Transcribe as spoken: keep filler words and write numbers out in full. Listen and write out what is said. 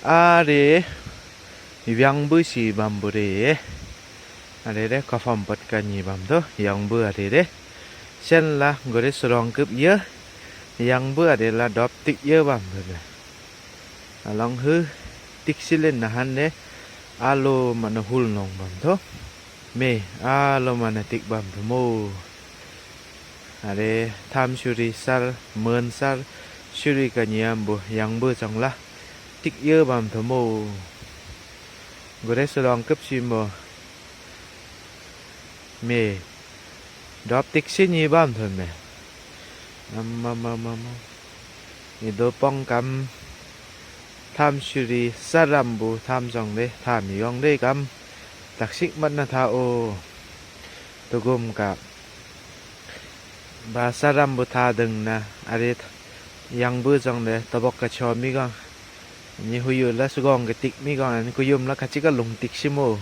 Are, yangbu si bambu re. Are re, kafam pat kanyi bamdo, yangbu are re. Sen la, gore surongkup ye, yangbu are la dop tik ye bambu re. Along hu, tik silen nahan re, alo mana hul nong bamdo. Me, alo mana tik bambu mo. Are, tham suri sar, men sar, suri kanyi ambu, yangbu chang la, tik ye bambu mo. Gore surongkup si mo. Me, dop tik si nyi bambu me. Am, am, am, am, am. Ido pong kam, tham suri sar ambu, tham song de, tham yong de kam. Taksik mat na tha o. Tugum ka. Ba sar ambu tha deng na, are th-, yangbu chang de, tabok ka chomi ka. Ni huyu la sugong ke tik mi ka, ni kuyum la kachika lung tik si mo.